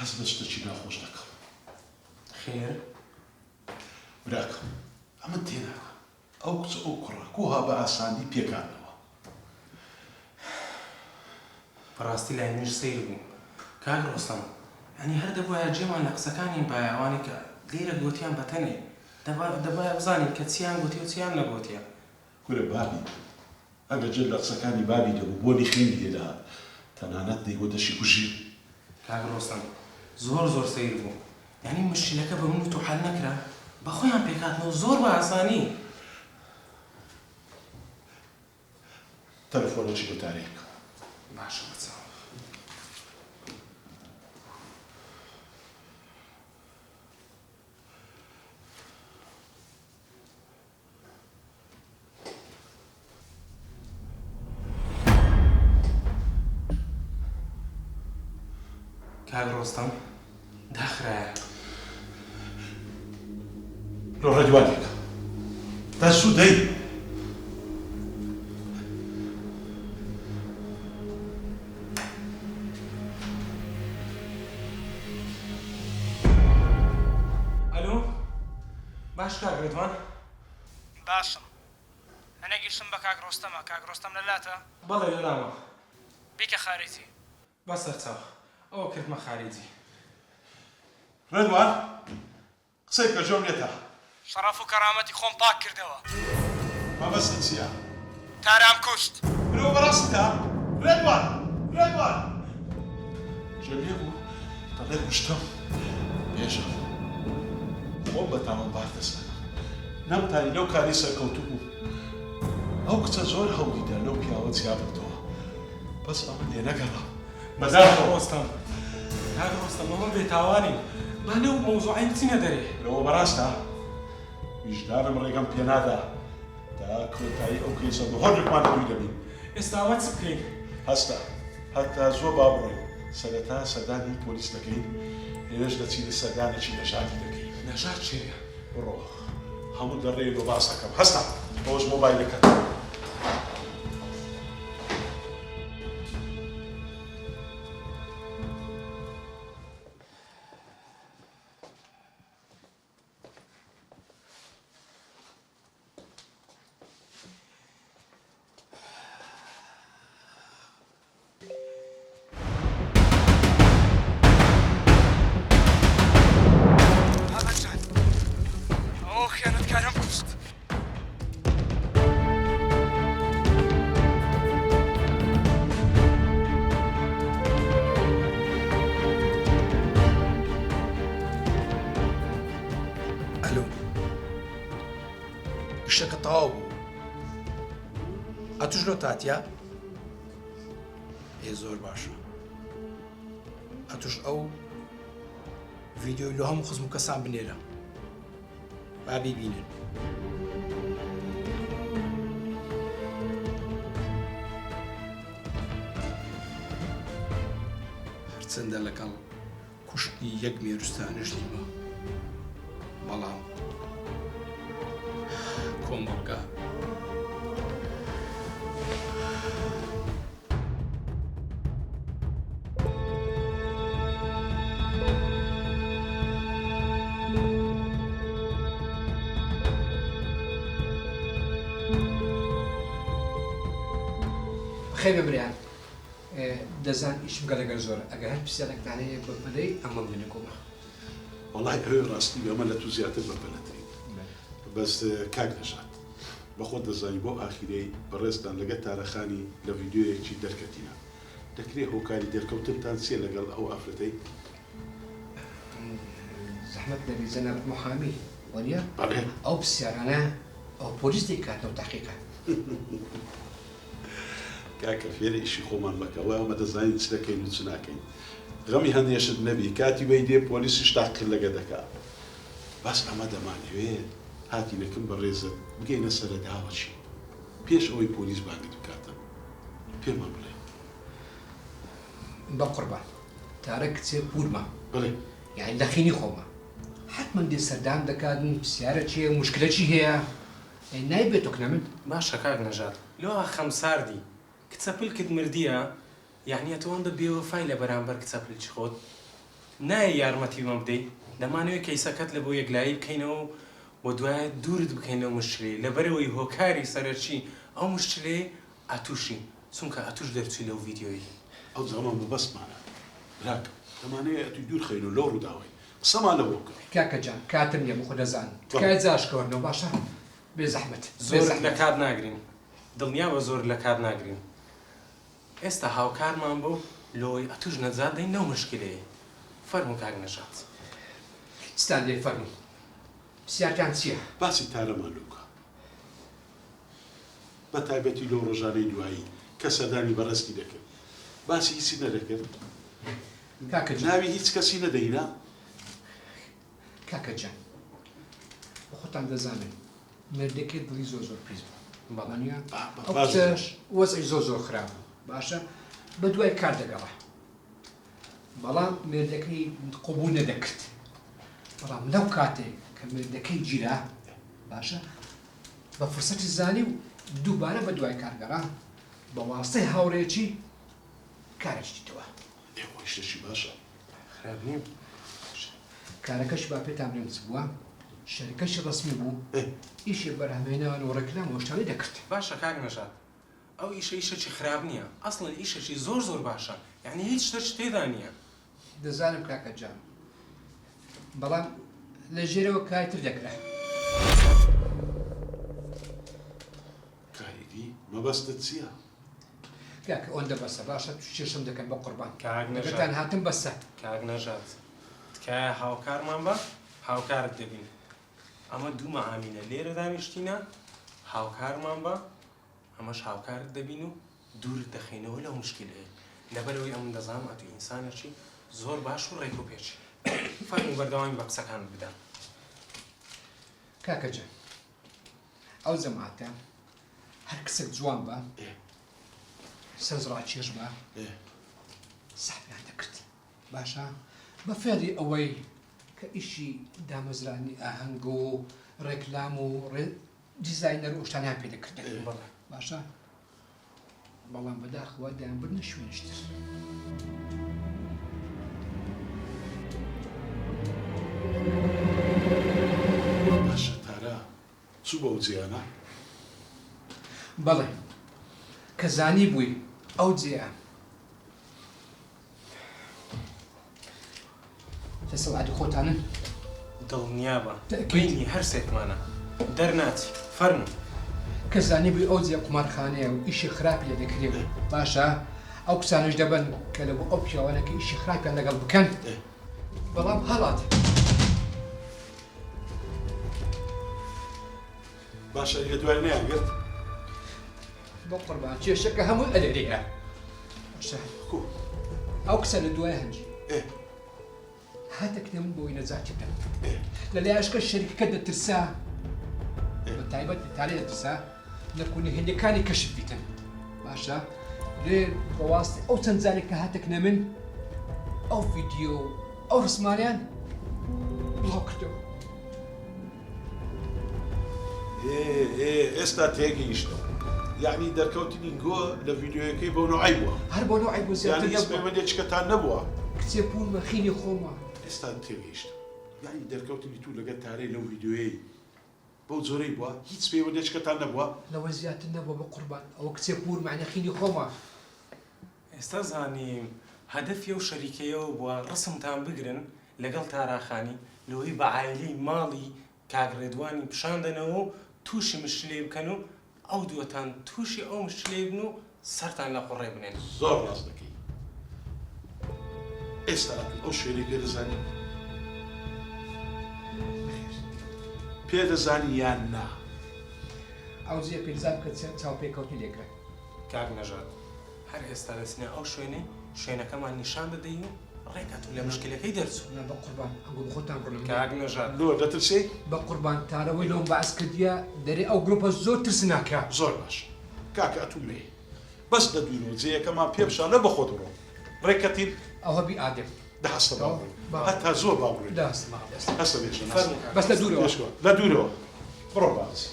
هەست بە شتەکی ناخۆش دەکەم. خێر؟ براکەم ئەمن تێناگەم ئەو کچە ئەو کوڕە کوها بە ئاسانی پێک هاتنەوە؟ بەڕاستی لای منیش سەیر بوو کاک ڕۆستەم یانی هەر دەبوایە جێمان لە قسەکانی بایە ئەوانەی کە لێرە گۆتیان بەتەنێ دەبا دەبایە بزانین کە چیان گۆتیە و چیان نەگۆتیە. کورە بابی ئەگەر جێت لە قسەکانی بابی دەبوو بۆنی خوێنی لێ دەهات تەنانەت دەیگۆت دەشیکوژی. کاک ڕۆستەم زۆر زۆر سەیر بوو یانی مشکیلەکە بە من و تۆ حەل نەکرا بە خۆیان پێکهاتنەوە زۆر بە ئاسانی. تەلەفۆنەکی بۆ تارێ بکە. باشە بەچاوم. کاک ڕۆستەم داخرایە. لۆ ڕێدوانێک تا زوو دەی. ئەلۆ باش کاک ڕێدوان؟ باشم. هەنێک ئیشم بە کاک ڕۆستەمە، کاک ڕۆستەم لە لاتە؟ بەڵێ لە لامە. بیکە خاریجی. بە سەرچاو. ئەوە کردمە خاریجی. ڕێدوان قسەی بکە گوێم لێتە. شەڕەف و کەڕامەتی خۆم پاک کردەوە. مەبەستت چیە؟ تارام کوشت. برۆ بەڕاستتە؟ ڕێدوان! ڕێدوان! گوێم لێ بوو دەڵێ کوشتم. بێژە خۆم بە تاوانبار دەزانم. نەمتانی لەو کارەی سەرکەوتوو بووم. ئەو کچە زۆر هەوڵی دا لەو پیاوە جیا ببتەوە. بەس ئەمن لێ نەگەڕام. بەداخەوە. ڕۆستەم. کاک ڕۆستەم ئەمە بێتاوانین. با لەو مەوزوعەی بچینە دەرێ. لەوە بەڕاستە؟ ویژدانم ڕێگەم پێنادا تا کۆتایی ئەو کەیسە بۆ هەردووکمان لە دووی دەبین. ئێستا ئەوە چ بکەین؟ هەستە هەتا زووە با بڕۆین. سەرەتا سەردانی پۆلیس دەکەین، لەوێش دەچینە سەردانێکی نەژادی دەکەین. نەژاد کێیە؟ بڕۆ هەموو لە ڕێی لۆ باس دەکەم. هەستە ئەوەش مۆبایلەکەت. بابەجان ئەو خیانەتکارەم کوشت. ئەلۆ ئیشەکە تەواو بوو ئەتوش لۆ تاتیا ئێ زۆر باشە ئەتوش ئەو ڤیدیۆی لۆ هەموو خزم و کەسان بنێرە با بیبینن. هەرچەندە لەگەڵ کوشتنی یەک مێروستانش نیمە بەڵام کۆمەڵگا بەخێر بێن برایان دەزان ئیشم گەلەگەل زۆرە ئەگەر هەر پرسیارێکتان هەیە بە پەلەی ئەمەم لێ نەکۆمە. وەڵای ئەوێ ڕاستی بێ ئەمە لە تو زیاتر بە پەلەترین بەس کاک نەژاد بەخۆت دەزانی بۆ ئاخیرەی بەڕێزتان لەگە تارەخانی لە ڤیدیۆیەکی دەرکەتینە دەکرێ هۆکاری دەرکەوتنتان چیە لەگەڵ ئەو ئافرەتەی؟ زەحمەت نەبی جەنابت محامی وەنیە؟ بەڵێ. ئەو پرسیارانە ئەو پۆلیس دەیکاتەوە تەحقیقە. کاکە فێرە ئیشی خۆمان مەکە وای ئەمە دەزانین چ دەکەین و چ ناکەین غەمی هەندێشت نەبی کاتی وەی دێ پۆلیسیش تاقیق لەگە دەکا بەس ئەمە دەمانەوێ هاتینە کن بەڕێزت بگەینە سەرە داوەچی پێش ئەوەی پۆلیس بانگت بکاتن پێمان بڵێ. بەقوربان تارە کچێ پورمە. بەڵێ. یانی لەخینی خۆمە حەتمەن دێ سەردان دەکات پرسیارە چیە موشکلە چی هەیە نایبێ تۆکنە من. باشە کاک نەژاد لۆ خەم ساردی کچە پلکت مردیە یەعنی ئەتۆ ئەوەندە بێوەفای لە بەرامبەر کچە پلکی خۆت. نایەی یارمەتیمان بدەی؟ دەمانەوێ کەیسەکەت لە بۆ یەکلایی بکەینەوە و دوایە دوورت بکەین لەو مشکلەی، لەبەرئەوەی هۆکاری سەرەکی ئەو مشکلەیە ئەتوشی، چونکە ئەتوش دەرچووی لەو ڤیدیۆیەی. ئەو زامان مەبەستمانە براکەم، دەمانەوێ ئەتوی دوور خەینەوە لەو ڕووداوەی، قسەمان لە بۆ بکە. کاکە جان کاتم نیە بۆ خۆ دەزانم، تکایە جاشکەوەرنەوە باشە بێ زەحمەت. زۆرت لە کات ناگرین، دڵنیابە زۆرت لە کات ناگرین. ئێستا هاوکارمان بە و لۆی ئەتوش نەجات دەین لەو مشکلەیەی. فەرموو کاک نەژاد. چتان دەوێ فەرموون. پرسیارتان چیە؟ باسی تارەمان لۆ بکە. بە تایبەتی لەو ڕۆژانەی دوایی کە سەردانی بەڕێزتی دەکرد. باسی هیچی نەدەکرد؟ کاکە جان. ناوی هیچ کەسی نەدەهینا؟ کاکە جان. خۆتان دەزانن مێردەکەی دڵی زۆر زۆر پیس بوو وانیە ئەو کچەش وەزعی زۆر زۆر خراپ بوو باشە بە دوای کار دەگەڕا بەڵام مێردەکەی قبول نەدەکرد بەڵام لەو کاتێک کە مێردەکەی گیرا باشە بە فرسەتی زانی و دووبارە بە دوای کارگەڕا بە واستەی هاوڕێکی کارێکی دیتەوە. ئێ خۆی شتێکی باشە. خراپ نییە. کارەکەش با پێتان بڵێم چ بووە، شەریکەشی ڕەسمی بوو، ئیشی بەرهەمهێنان و ڕێکلام و شتانی دەکرد. باشە کاک نەژاد ئەو ئیشە ئیشەکی خراپ نییە ئەسڵەن ئیشەکی زۆر زۆر باشە یەعنی هیچ شتەکی تێدا نییە. دەزانم کاکە جان بەڵام لە ژێرەوە کاری تر دەکرا. کاری دی؟ مەبەستت چییە؟ کاکە ئەوەندە بەسە باشە توش کێشەم دەکەن بەقوربان کاک نەژاد لەگەتان هاتم بەسە. کاک نەژاد تکایە هاوکارمان بە هاوکارت دەبین ئەمە دوو مەعامینە لێرە دانیشتینە هاوکارمان بە ئەمەش هاوکارت دەبین و دوورت دەخەینەوە لەو مشکیلەیە لەبەرئەوەی ئەمن دەزانم ئەتوو ئینسانێکی زۆر باش و ڕێک و پێکی فەرموو بەردەوامی بە قسەکانت بدە. کاکە جان ئەو جەماعەتە هەر کچێک جوان بە سەرنجڕاکێش بە سەحبیان دەکرد باشە بە فێڵی ئەوەی کە ئیشی دامەزرانی ئاهەنگ و ڕێکلام و دیزاینەر و شتانیان پێ دەکردن باشە بەڵام بەداخەوە دەیانبردنە شوێنیش تر. باشە تارا چوو بەو جێیانە؟ بەڵێ کە زانیبووی ئەو جێیە لە سەوادی خۆتانن؟ دڵنیابە بەینی هەر سێکمانە دەرناچی فەرموو. کە زانیبووی ئەو جێ قومارخانەیە و ئیشی خراپی لێ دەکرێ و باشە ئەو کچانەش دەبەن کە لە بۆ ئەو پیاوانە کە ئیشی خراپیان لەگەڵ بکەن بەڵام هەڵات. باشە لە دوای نەیانگرت؟ بە قوربان کێشەکە هەمووی ئەلێرەیە. باشە کو؟ ئەو کچە لە دوای هەنجی هاتە کنە من بۆی نەجاتی بدەم. لە لایەشکە شەریکەکە دەترسا بە تایبەت تالێ دەترسا نەکو نهێنیەکانی کەشف بیتن. باشە لێ بەواستی ئەو چەند جارێک کە هاتە کنە من ئەو ڤیدیۆ و ئەو ڕسمانیان بڵاو کردەوە. ئێ ئێ ئێستا تێگەیشتم یەعنی دەرکەوتنی گۆ لە ڤیدیۆیەکەی بۆ نوعەی بووە. هەر بۆ نوعەی بوو زیاتر یانی هیچ نەبووە. پەیوەندیەکیکەتان نەبووە؟ کچێ بوونمە خینی خۆمە. ئێستا تێگەیشتم یەعنی دەرکەوتنی تو لەگەر تارەی لەو ڤیدیۆیەی بەو جۆرەی بووە هیچ پەیوەندیەکیکەتان نەبووە؟ لەوە زیاتر نەبووە بەقوربان ئەوە کچێ بوونمە یەعنی خینی خۆمە. ئێستا زانیم هەدەفی ئەو شەریکەی ئەوە بووە ڕسمتان بگرن لەگەڵ تاراخانی لۆی بە عایلەی ماڵی کاک ڕێدوانی پیشان دەنەوە و تووشی مشکلەی بکەن و ئەو دووەتان تووشی ئەو مشکلەی بن و سەرتان لە قوڕێ بنێن. زۆر ڕاست دەکەی ئێستا ئەتوو ئەو شوێنەی پێ دەزانی؟ نەخێر. پێ دەزانی یان نا؟ ئەو جێ پێ دەزانم کە چاوپێکەوتنی لێ کرا. کاک نەژاد هەر ئێستا دەچینە ئەو شوێنەی شوێنەکەمان نیشان دەدەین و ڕێک ئەتوو لە مشکلەکەی دەرچوو. نا بەقوربان ئەنگۆ بەخۆتان بڕۆن. کاک نەژاد. لۆ دەترسێی؟ بەقوربان تارەوەی لۆم بەعس کردیە دەرێ ئەو گروپە زۆر ترسناکە. زۆر باشە کاکە ئەتوو مەیە بەس لە دوورەوە جێیەکەمان پێ بشانە بەخۆت بڕۆ ڕێکەتین. ئەوە بی ئادەم. دە هەستە با بڕۆین هەتا زۆر با بڕۆین. دە هەستە با بڕۆین. هەستە بێژە هەستە. بەس لە دوورەوە. لە دوورەوە بڕۆ با بچین.